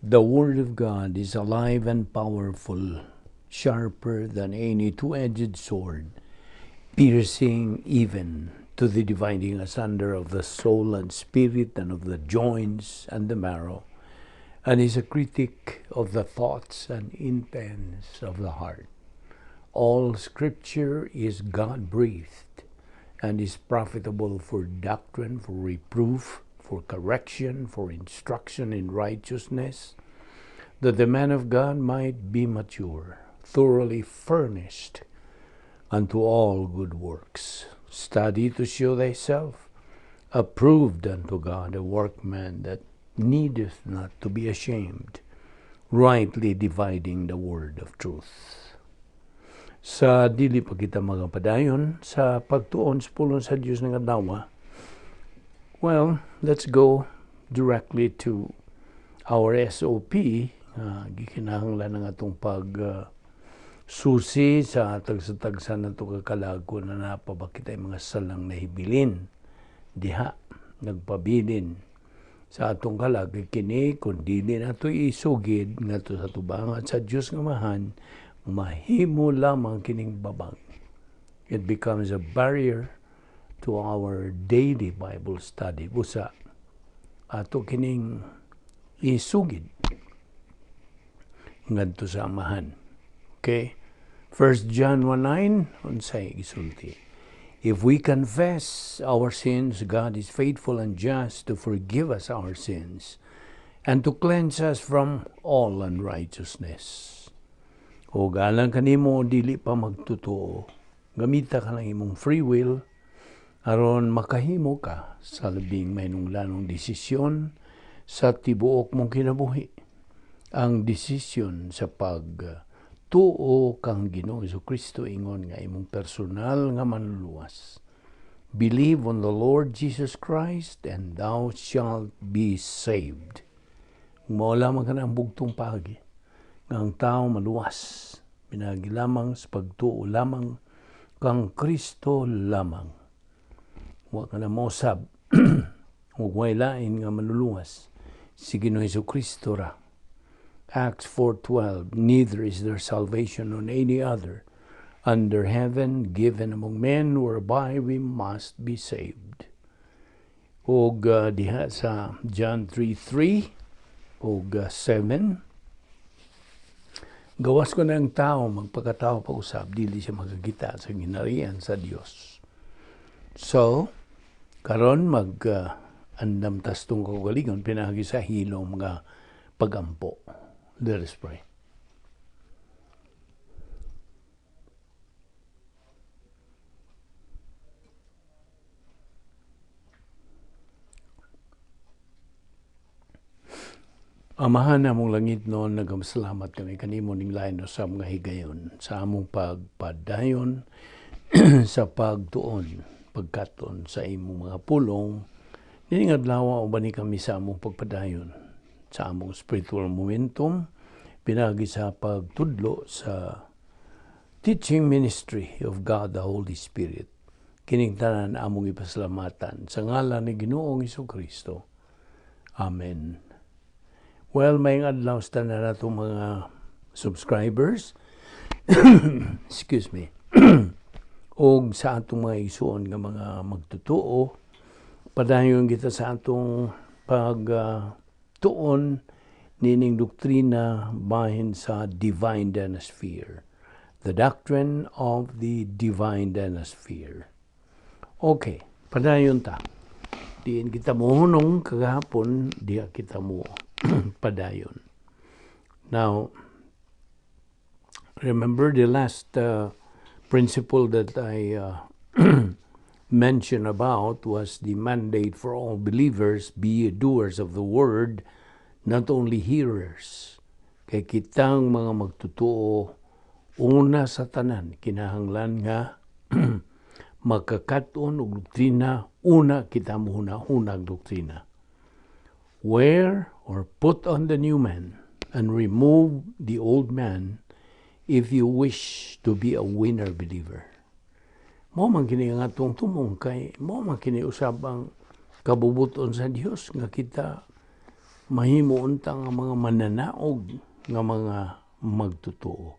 The Word of God is alive and powerful, sharper than any two-edged sword, piercing even to the dividing asunder of the soul and spirit and of the joints and the marrow, and is a critic of the thoughts and intents of the heart. All Scripture is God-breathed and is profitable for doctrine, for reproof, for correction, for instruction in righteousness, that the man of God might be mature, thoroughly furnished unto all good works. Study to show thyself approved unto God, a workman that needeth not to be ashamed, rightly dividing the word of truth. Sa dili pa kita magpadayon sa pagtuon sa pulong sa Dios ng adlaw, well, let's go directly to our SOP. Gikinahanglan ng atong pag susi sa tagsa-tagsa na ito kakalago na napaba kita mga salang nahibilin diha nagpabilin sa atong kalag. Kini kung dili nato isugid ngadto sa tubangan sa Dios nga Amahan, mahimo lamang kining babag. It becomes a barrier to our daily Bible study. Busa ato kining isugid ngadto sa Amahan. Okay, 1 John 1:9, unsay gisulti? "If we confess our sins, God is faithful and just to forgive us our sins and to cleanse us from all unrighteousness." O galang kanimo dili pa magtotoo, gamita ka lang imong free will aron makahimo ka sa labing mahinungdanong desisyon sa tibuok mong kinabuhi. Ang desisyon sa pag tuo kang Ginoong Kristo ingon nga imong personal nga manluluwas. Believe on the Lord Jesus Christ and thou shalt be saved. Mao lamang ka ang bugtong paagi nga ang tao maluwas, pinagi lamang sa pagtuo lamang kang Kristo lamang. Wa ka na mosab ug way lain nga manluluwas, si Ginoong Kristo ra. Acts 4:12, "Neither is there salvation on any other under heaven given among men whereby we must be saved." Og diha sa John 3:3 og 7, gawas ko na ang tao magpakatao pa usab, dili siya makakita sa ginarian sa Dios. So, karon mag andam tas tong kaugalingon pinaagi sa hilom nga pagampo. Let us pray. Amahan namong langit noon, nagamasalamat kami kanimo ning lain sa mga higayon sa among pagpadayon sa pagtuon, pagkaton sa imong mga pulong. Nining adlaw, uban ni kami sa among pagpadayon sa among spiritual momentum pinagi sa pagtudlo sa teaching ministry of God the Holy Spirit. Kining tanan among ipasalamatan sa ngalan ni Ginoong Kristo. Amen. Well, may adlaw sa tanan natong mga subscribers. Excuse me. Og sa atong mga igsuon nga mga magtotoo, padayon kita sa atong pag tuon nining doktrina bahin sa divine denosphere. The doctrine of the divine denosphere. Okay, padayon ta. Diin kita mo hunong kagahapon, diha kita mo padayon. Now, remember the last principle that I mentioned about was the mandate for all believers, be doers of the word, not only hearers. Kay kitang mga magtotoo, una sa tanan, kinahanglan nga makakaton og doktrina, una kita mohuna-hunag doktrina. Wear or put on the new man and remove the old man if you wish to be a winner believer. Mao man kini ang atong tumong kay mao man kini usab ang kabubuton sa Dios nga kita Mahimo unta nga mga mananaog nga mga magtotoo.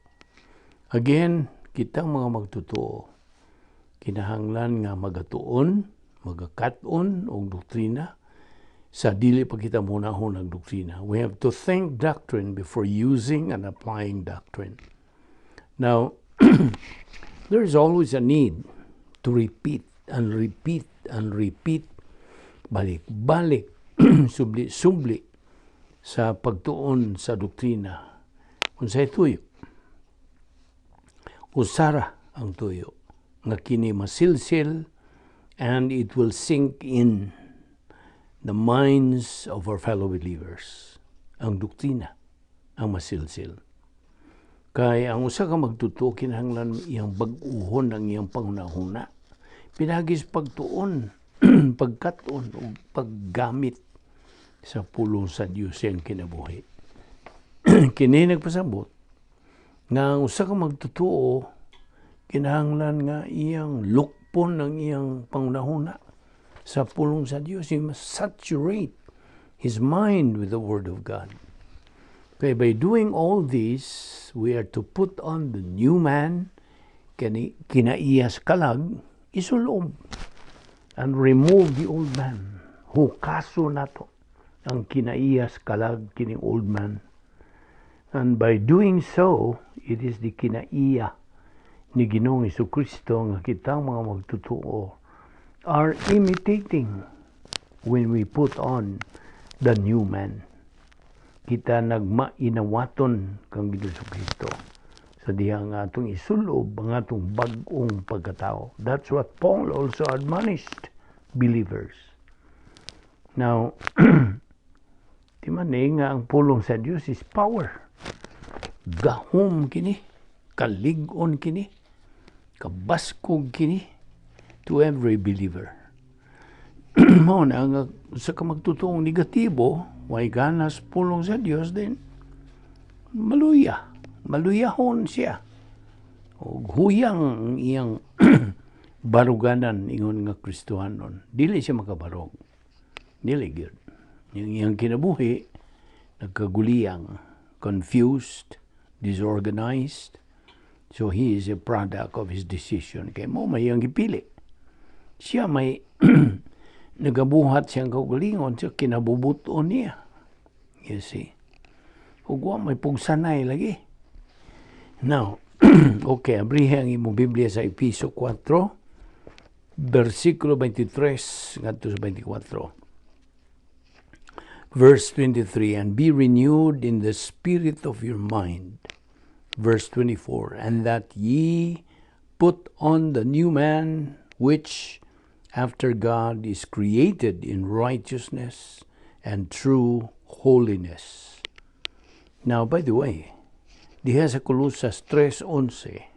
Again, kitang mga magtotoo, kinahanglan nga magatuon, magakat-on og doktrina sa dili pa kita munahon ang doktrina. We have to think doctrine before using and applying doctrine. Now, there is always a need to repeat and repeat and repeat, balik-balik, subli-subli sa pagtuon sa doktrina. Unsay tuyo? Usara ang tuyo nga kini masilsil and it will sink in the minds of our fellow believers. Ang doktrina ang masilsil. Kay ang usa ka magtotoo, kinahanglan iyang bag-uhon ang iyang panghunahuna. Pinaagi sa pagtuon, pagkat-on ug paggamit sa pulong sa Dios iyang kinabuhi. Kini nagpasabot nga ang usa ka magtotoo, kinahanglan nga iyang lukpon ang iyang panghunahuna sa pulong sa Dios. He must saturate his mind with the Word of God. Okay, by doing all this, we are to put on the new man, kani kinaiyas kalag, isulob, and remove the old man. Hukaso nato ang kinaiyas kalag, kining old man. And by doing so, it is the kinaiya ni Ginoong Kristo nga kitang mga magtotoo are imitating when we put on the new man. Kita nagmainawaton kang Ginoong Kristo sa diha nga atong isulob ang atong bag-ong pagkatao. That's what Paul also admonished believers. Now, di man eh nga ang pulong sa Dios is power. Gahom kini, kalig-on kini, kabaskog kini to every believer. Mao na nga sa ka magtotoong negatibo, way ganas pulong sa Dios din, maluya. Maluyahon siya. O huyang ang iyang baruganan ingon nga Kristohanon. Dili siya makabarog. Dili gyud. Yung iyang kinabuhi, nagkaguliyang, confused, disorganized. So he is a product of his decision. Kay mao may iyang gipili. Siya may nagabuhat siyang kaugalingon sa kinabubuton niya. You see? Ug wa may pugsanay lagi. Now, okay, abrihe ang imong Biblia sa Episo 4, versikulo 23 ngadto sa 24. Verse 23, "And be renewed in the spirit of your mind." Verse 24, "And that ye put on the new man, which after God is created in righteousness and true holiness." Now, by the way, diha sa Colosas 3:11,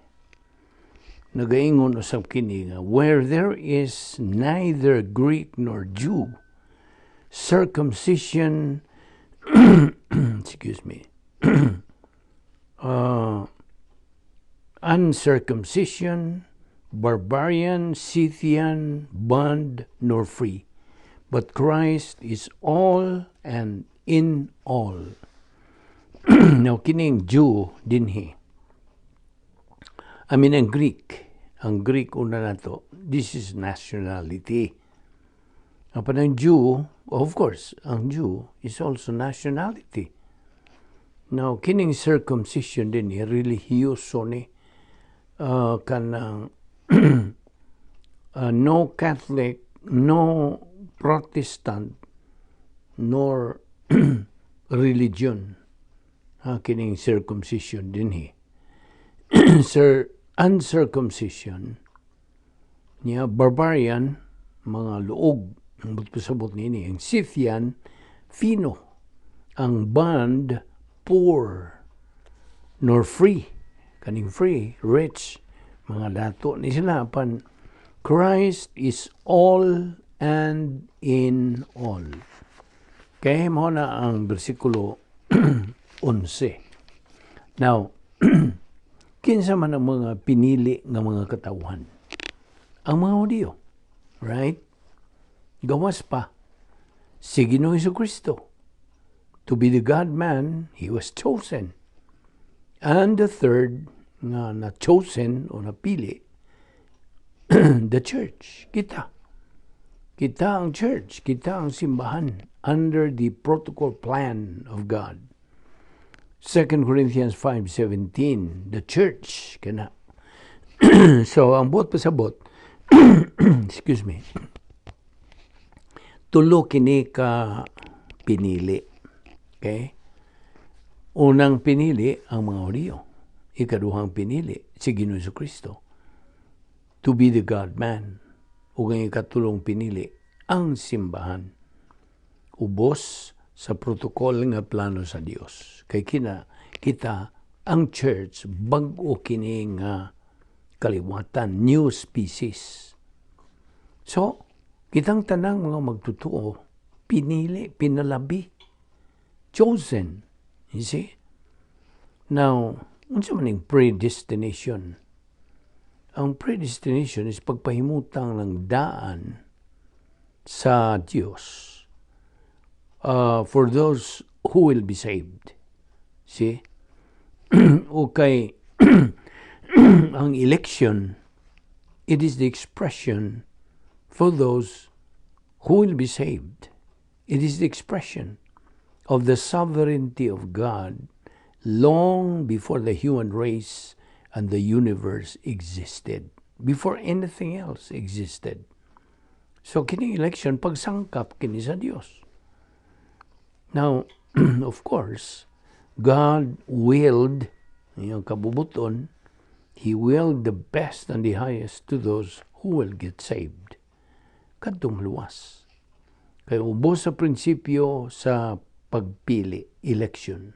nagaingon usab kini nga, "Where there is neither Greek nor Jew, circumcision," excuse me, "uncircumcision, barbarian, Scythian, bond nor free, but Christ is all and in all." Now, kining Jew dinhi. I mean, ang Greek. Ang Greek una nato, this is nationality. Apan ang Jew, of course, ang Jew is also nationality. Now, kining circumcision dinhi, relihiyoso ni, kanang no Catholic, no Protestant, nor religion. Kining circumcision dinhi. Sir, uncircumcision, niya barbarian, mga luog, ang pasabot nini, ang Scythian, fino, ang bond, poor, nor free, kaning free, rich, mga dato ni sila, pan Christ is all and in all. Kaya mao na ang bersikulo 11. Now, kinsa man ang mga pinili nga mga katawhan? Ang mga Hudiyo. Right? Gawas pa si Ginoong Kristo. To be the God-man, he was chosen. And the third nga na chosen o napili, the church, kita. Kita ang church, kita ang simbahan under the protocol plan of God. 2 Corinthians 5:17, the church kana. So ang buot pasabot, excuse me, tulo kini ka pinili. Okay? Unang pinili ang mga Hudiyo. Ikaduhang pinili si Ginoong Kristo to be the God-man. Ug ang ikatulong pinili ang simbahan. Ubos sa protocol nga plano sa Dios. Kay kina kita ang church, bag-o kini nga kaliwatan, new species. So, kitang tanang mga magtutuo, pinili, pinalabi, chosen. You see? Now, unsa man ning predestination? Ang predestination is pagpahimutang ng daan sa Dios for those who will be saved. See? O kay ang election, it is the expression for those who will be saved. It is the expression of the sovereignty of God long before the human race and the universe existed, before anything else existed. So kini election, pagsangkap kini sa Dios. Now, of course, God willed, yung kabubuton, He willed the best and the highest to those who will get saved. Kadtong luwas. Kay ubos sa prinsipyo sa pagpili, election.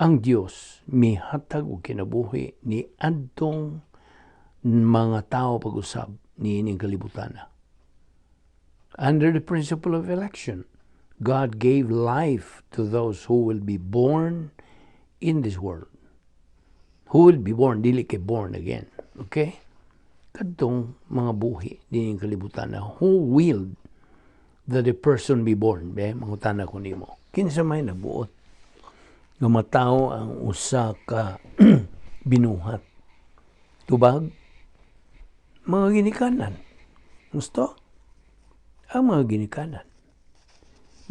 Ang Dios mihatag og kinabuhi ni adtong mga tao pag-usab niining kalibutan. Under the principle of election, God gave life to those who will be born in this world. Who will be born, dili kay born again. Okay? Kadtong mga buhi dining kalibutan na who willed that a person be born? Be, mangutana ko nimo. Kinsa may nabuot nga matawo ang usa ka binuhat? Tubag? Mga ginikanan. Gusto? Ang mga ginikanan.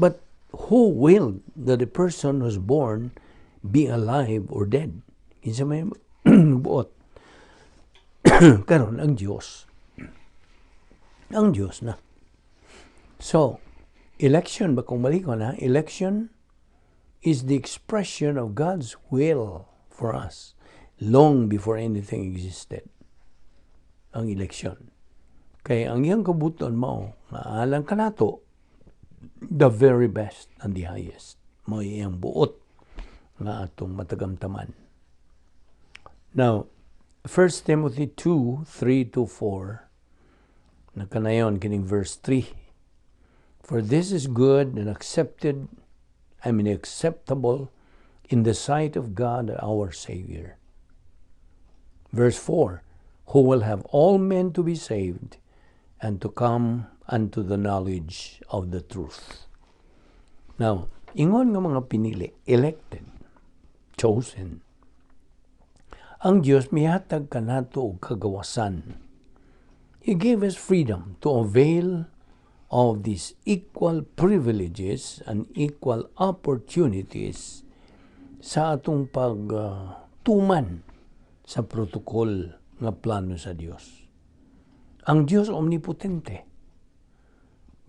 But who willed that a person was born be alive or dead? Kinsa may buot? Karon ang Dios. Ang Dios na. So, election ba, kung balik ko na, election is the expression of God's will for us long before anything existed. Ang election. Kay ang iyang kabuton mao nga alang kanato the very best and the highest. Mao iyang buot nga atong matagamtaman. Now, 1 Timothy 2, 3 to 4, nakanayon kining verse 3. "For this is good and accepted, I mean acceptable in the sight of God our Savior." Verse 4, "Who will have all men to be saved and to come unto the knowledge of the truth." Now, ingon nga mga pinili, elected, chosen. Ang Dios mihatag kanato og kagawasan. He gave us freedom to avail of these equal privileges and equal opportunities sa atong pagtuman sa protocol nga plano sa Dios. Ang Dios omnipotente.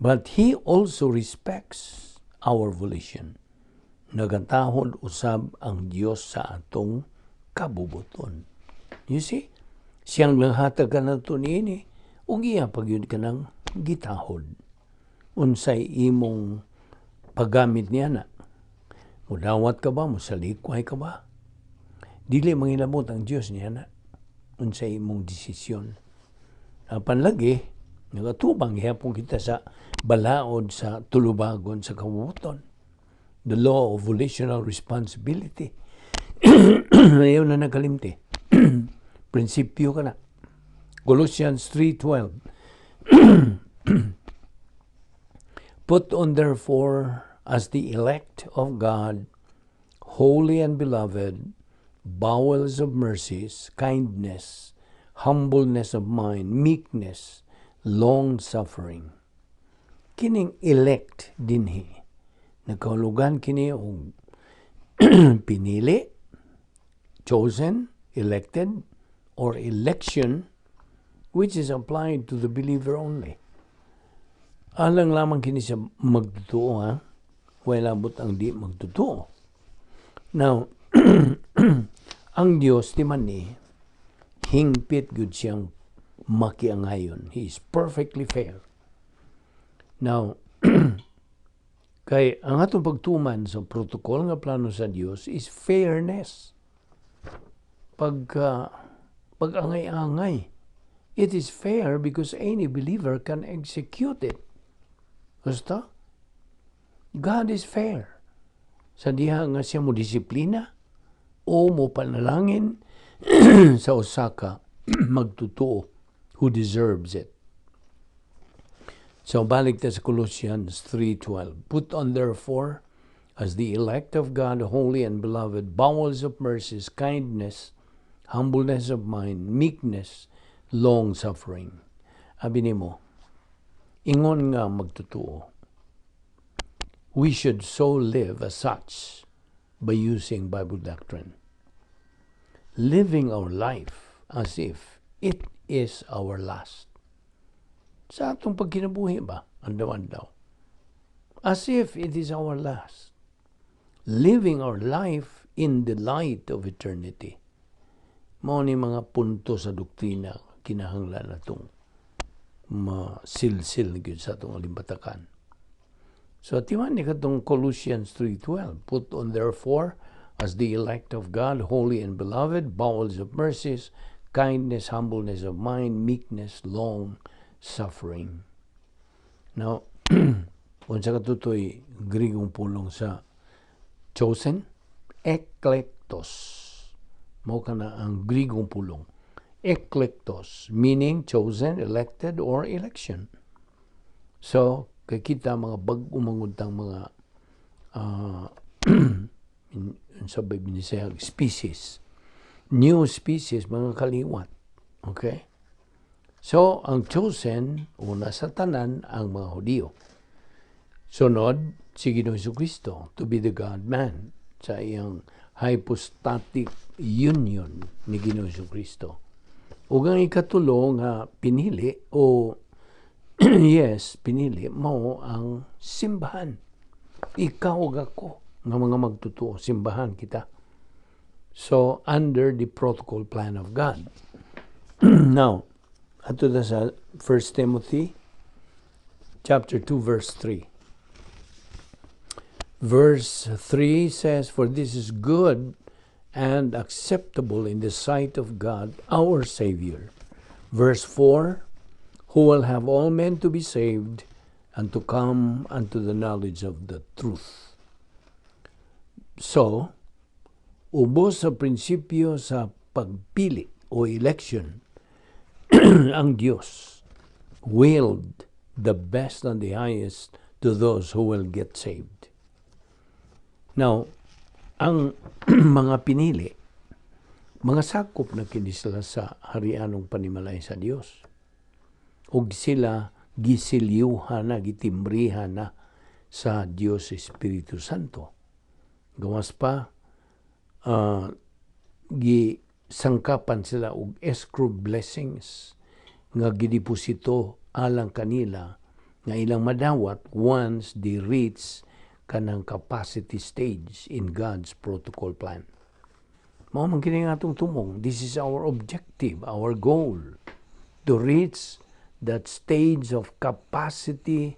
But He also respects our volition. Nagatahod usab ang Dios sa atong kabubuton. You see? Siyang nanghatag kanato niini ug iya pa gyud kanang gitahod. Unsay imong paggamit niya na? Mudawat ka ba? Musalikway ka ba? Dili mangilabot ang Dios niya na. Unsay imong desisyon. Apan lagi, nagatubang gihapon kita sa balaod sa tulubagon sa kabubuton. The law of volitional responsibility. Ayaw na nagkalimti. Prinsipyo ka na. Colossians 3:12. "Put on therefore as the elect of God, holy and beloved, bowels of mercies, kindness, humbleness of mind, meekness, long suffering. Kining "elect" dinhi, nagkahulugan kini og pinili, chosen, elected, or election, which is applied to the believer only. Alang lamang kini sa magtotoo, ha? Wala labot ang di magtotoo. Now, ang Dios di man ni hingpit gud siyang makiangayon. He is perfectly fair. Now, kay ang atong pagtuman sa protocol nga plano sa Dios is fairness. Pagka pag-angay-angay, it is fair because any believer can execute it. Basta, God is fair. Sa diha nga siya mo disiplina o mo panalangin sa usa ka magtotoo who deserves it. So balik ta sa Colossians 3:12. "Put on therefore, as the elect of God, holy and beloved, bowels of mercies, kindness, humbleness of mind, meekness, long suffering." Abi nimo, ingon nga magtotoo, we should so live as such by using Bible doctrine. Living our life as if it is our last. Sa atong pagkinabuhi ba? Andaw-andaw. As if it is our last. Living our life in the light of eternity. Mao ni mga punto sa doktrina kinahanglan natong masilsil gyud sa atong alimbatakan. So timan ni katong Colossians 3:12, "Put on therefore, as the elect of God, holy and beloved, bowels of mercies, kindness, humbleness of mind, meekness, long suffering." Now, unsa kato'y Grigong pulong sa "chosen"? Eklektos. Mao kana ang Grigong pulong. Eklektos, meaning chosen, elected, or election. So, kay kita mga bag-o manguntang mga sa Binisaya, species. New species, mga kaliwat. Okay? So, ang chosen, una sa tanan, ang mga Hudiyo. Sunod, si Ginoong Kristo to be the God-man sa iyang hypostatic union ni Ginoong Kristo. Ug ang ikatulo nga pinili o yes, pinili mao ang simbahan. Ikaw ug ako nga mga magtotoo, simbahan kita. So, under the protocol plan of God. Now, ato na sa 1 Timothy chapter 2 verse 3. Verse 3 says, "For this is good and acceptable in the sight of God our Savior." Verse 4, "Who will have all men to be saved and to come unto the knowledge of the truth." So, ubos sa prinsipyo sa pagpili o election, ang Diyos willed the best and the highest to those who will get saved. Now, ang mga pinili, mga sakop na kini sila sa harianong panimalay sa Dios. Ug sila gisilyuhan na, gitimbrihan na sa Dios Espiritu Santo. Gawas pa, gisangkapan sila og escrow blessings nga gideposito alang kanila nga ilang madawat once they reach kanang capacity stage in God's protocol plan. Mao man kini nga atong tumong. This is our objective, our goal, to reach that stage of capacity,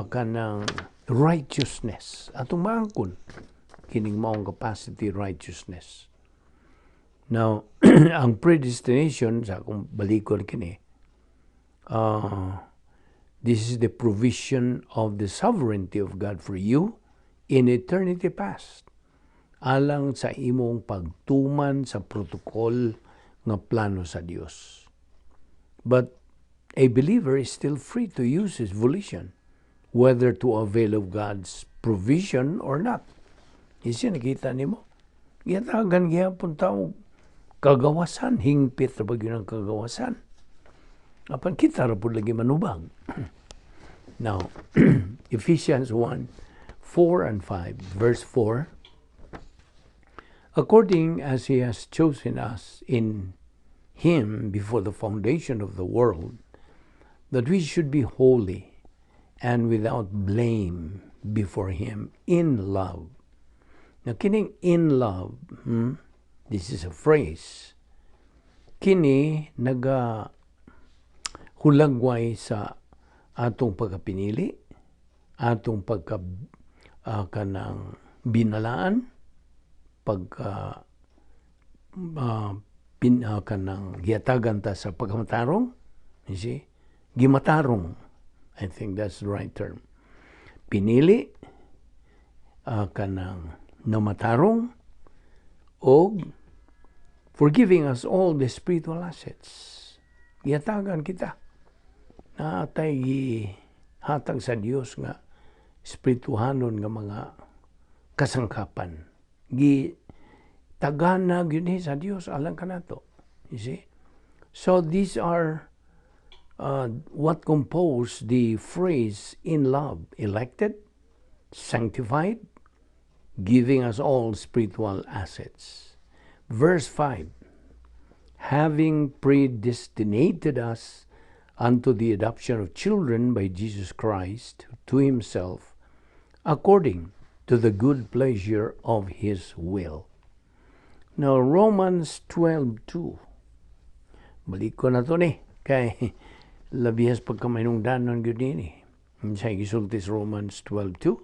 kanang righteousness. Atong maangkon kining maong capacity righteousness. Now, ang predestination, sa akong balikon kini, this is the provision of the sovereignty of God for you in eternity past, alang sa imong pagtuman sa protocol nga plano sa Dios. But a believer is still free to use his volition whether to avail of God's provision or not. Isi, nakita nimo? Gihatagan gihapon ta og kagawasan, hingpit ra ba gyud ang kagawasan. Apan kita ra pud lagi manubag. Now, Ephesians 1, 4 and 5, verse 4: "According as he has chosen us in him before the foundation of the world, that we should be holy and without blame before him in love." Now, kining "in love," this is a phrase, kini naga hulagway sa atong pagkapinili, atong pagka kanang binalaan, pagka kanang gihatagan ta sa pagkamatarong, you see? Gimatarong. I think that's the right term. Pinili, kanang namatarong, og for giving us all the spiritual assets. Gihatagan kita. Naa tay gihatag sa Dios nga espirituhanon nga mga kasangkapan. Gi tagana gyud ni sa Dios alang kanato. You see? So these are what compose the phrase "in love": elected, sanctified, giving us all spiritual assets. Verse 5: "Having predestinated us unto the adoption of children by Jesus Christ to himself, according to the good pleasure of his will." Now, Romans 12:2. Balik ko na to ni. Kay labihas pagkamahinungdanon gyud ni. Sa gisulti sa Romans 12:2: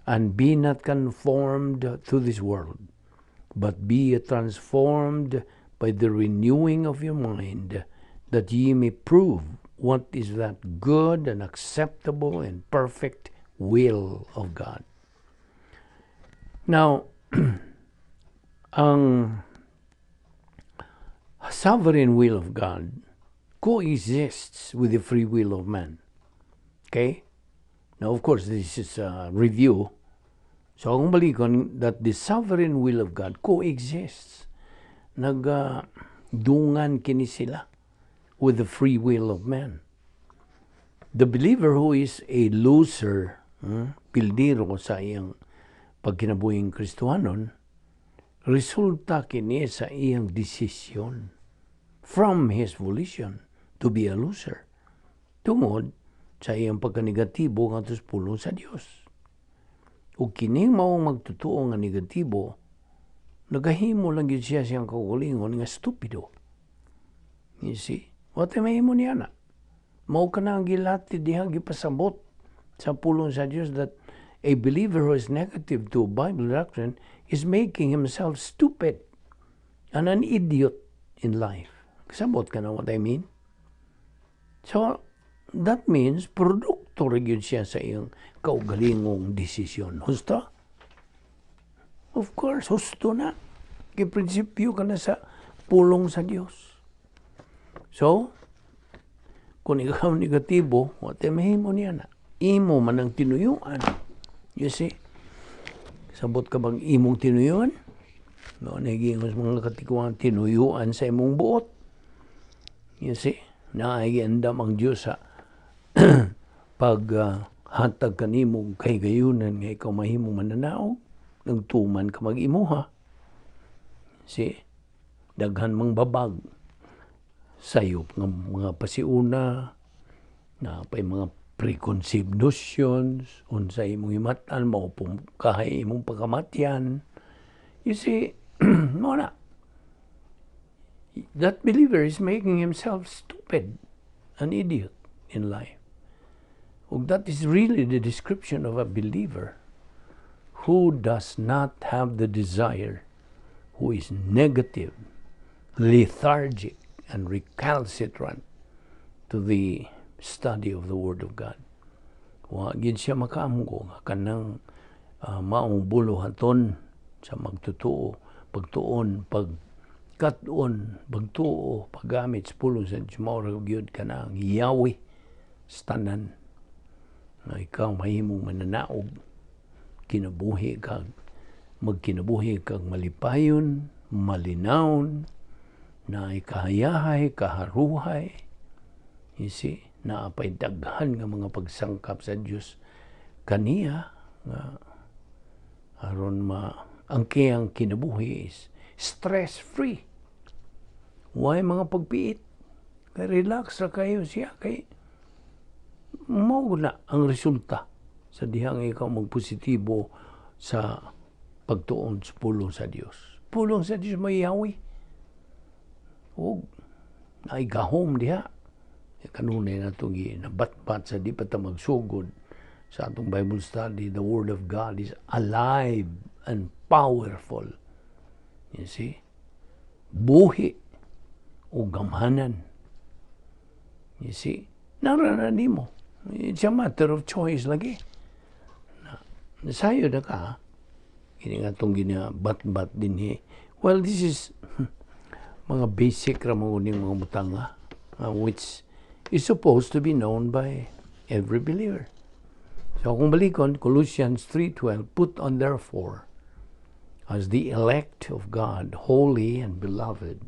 "And be not conformed to this world, but be transformed by the renewing of your mind, that ye may prove what is that good and acceptable and perfect will of God." Now, ang sovereign will of God coexists with the free will of man. Okay? Now, of course, this is a review. So, akong balikon that the sovereign will of God coexists. Nagdungan kini sila with the free will of man. The believer who is a loser, pildiro sa iyang pagkinabuhing Kristohanon, resulta kini sa iyang desisyon from his volition to be a loser. Tungod sa iyang pagkanegatibo ngadto sa pulong sa Dios. Ug kining maong magtutuo nga negatibo, nagahimo lang gyud siya siyang kaugalingon nga stupido. You see? Wa tay mahimo niya na. Mao kana ang gilati diha, gipasabot sa pulong sa Dios that a believer who is negative to Bible doctrine is making himself stupid and an idiot in life. Kasabot ka na what I mean? So, that means produkto rin yun siya sa iyang kaugalingong desisyon. Husto? Of course, husto na. Kay prinsipyo ka na sa pulong sa Dios. So, kung ikaw negatibo, wa tay mahimo niya na. Imo man ang tinuyuan. You see? Sabot ka bang imong tinuyuan? No, nagiingon sa mga katiguan, tinuyuan sa imong buot. You see? Naay giandam ang Diyos sa pag hatag kanimo kahigayunan nga ikaw mahimong mananaog, nagtuman ka mag-imuha. See? Daghan mang babag sayop nga mga pasiuna na pay mga preconceived notions unsa imong himatan, mao pong kahay imong pagkamatyan. You see, mao na that believer is making himself stupid, an idiot in life. Ug that is really the description of a believer who does not have the desire, who is negative, lethargic, and recalcitrant to the study of the Word of God. Wa gid siya makaamgo nga kanang maong buluhaton sa magtutuo, pagtuon, pagkat-on, pagtuo, paggamit sa pulong sa Diyos, mao ra gyud kanang yawi sa tanan. Nga ikaw mahimong mananaog, kinabuhi kag magkinabuhi kag malipayon, malinawon, na ikahayahay, kaharuhay. You see, naapay daghan nga mga pagsangkap sa Dios kaniya nga aron ma ang kiyang kinabuhi is stress-free. Way mga pagpiit? Kay relax ra kayo siya, kay mao na ang resulta sa dihang ikaw magpositibo sa pagtuon sa pulong sa Dios. Pulong sa Dios mayawi. Og naay gahom diha. Kanunay na itong nabatbat sa di pa ta magsugod sa atong Bible study, the Word of God is alive and powerful. You see? Buhi o gamhanan. You see? Narana nimo. It's a matter of choice lagi. Na, sayo na ka. Kini nga itong ginabat-bat din. Well, this is mga basic ra mo ning mga butanga, which is supposed to be known by every believer. So kung balikon, Colossians 3:12, "Put on therefore as the elect of God, holy and beloved,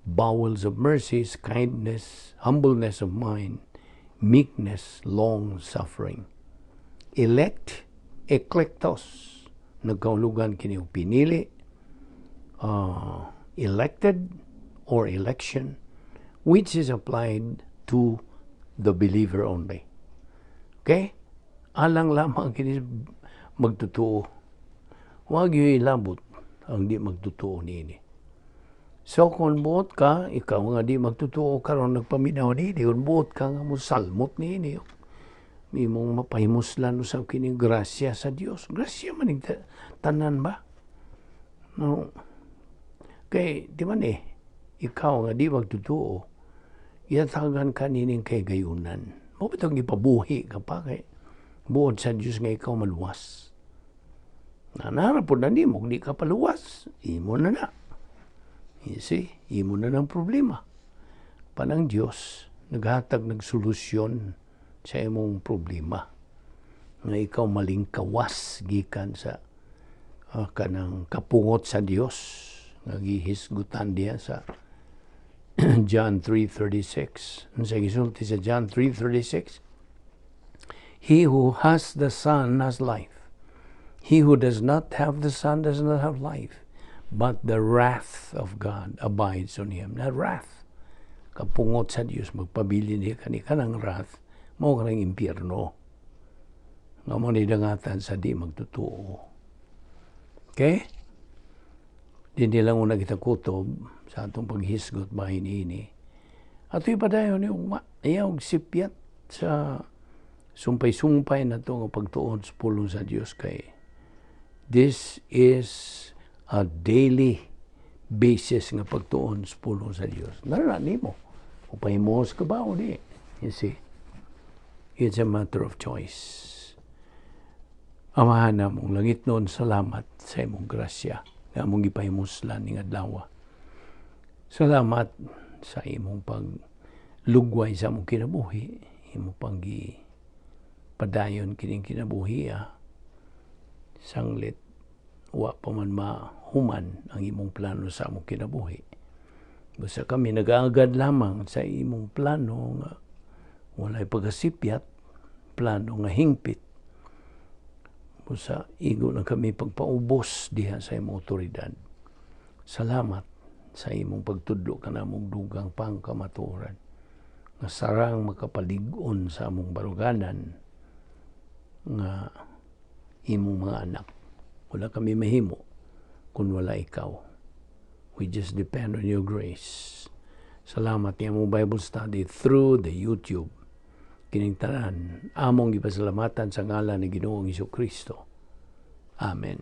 bowels of mercies, kindness, humbleness of mind, meekness, long suffering." Elect, eklektos, nagkaulugan kini og pinili, elected or election, which is applied to the believer only. Okay? Alang lamang kini magtotoo. Huwag yung ilabot ang di magtotoo niini. So kung buot ka, ikaw nga di magtotoo karon nagpaminaw niini, kung buot ka nga mosalmot niini, imong mapahimuslan usab kining grasya sa Dios. Grasya man ning tanan ba? No. Kay di man eh, ikaw nga di magtotoo, iyatagan ka nining kay gayunan. Mao bitong ipabuhi ka pa kay buot sa Dios nga ikaw maluwas. Na narapod na nimo, di ka paluwas, imo na na. You see, imo na ng problema. Panang Dios, naghatag ng solusyon sa imong problema. Nga ikaw malingkawas gikan sa kanang kapungot sa Dios nga gihisgutan diya sa John 3:36. Unsa gisulti sa John 3:36? "He who has the Son has life. He who does not have the Son does not have life, but the wrath of God abides on him." Na wrath. Kapungot sa Dios magpabilin diha kani kanang wrath mao kanang impyerno. Nga mo ni dangatan sa di magtotoo. Okay? Di lang una kita kutob sa atong paghisgot bahin ini. Ato ipadayon ni ugma. Ayaw sipyat sa sumpay-sumpay na ito nga pagtuon sa pulong sa Dios, kay this is a daily basis nga pagtuon sa pulong sa Dios. Narana nimo. Upahimos ka ba o di? You see? It's a matter of choice. Amahan namong langitnon, salamat sa imong grasya nga among gipahimuslan ning adlaw. Salamat sa imong paglugway sa among kinabuhi, imong panggi padayon kining kinabuhi ah. Sanglit wa pa man mahuman ang imong plano sa among kinabuhi. Basta kami nag-aagad lamang sa imong plano nga walay pagkasipyat, plano nga hingpit. Busa igo na kami pagpaubos diha sa imong otoridad. Salamat sa imong pagtudlo kanamong dugang pangkamatuoran nga sarang makapalig-on sa among baruganan nga imong mga anak. Wala kami mahimo kung wala ikaw. We just depend on your grace. Salamat niya among Bible study through the YouTube. Kining tanan, among gipasalamatan sa ngalan ni Ginoong Kristo. Amen.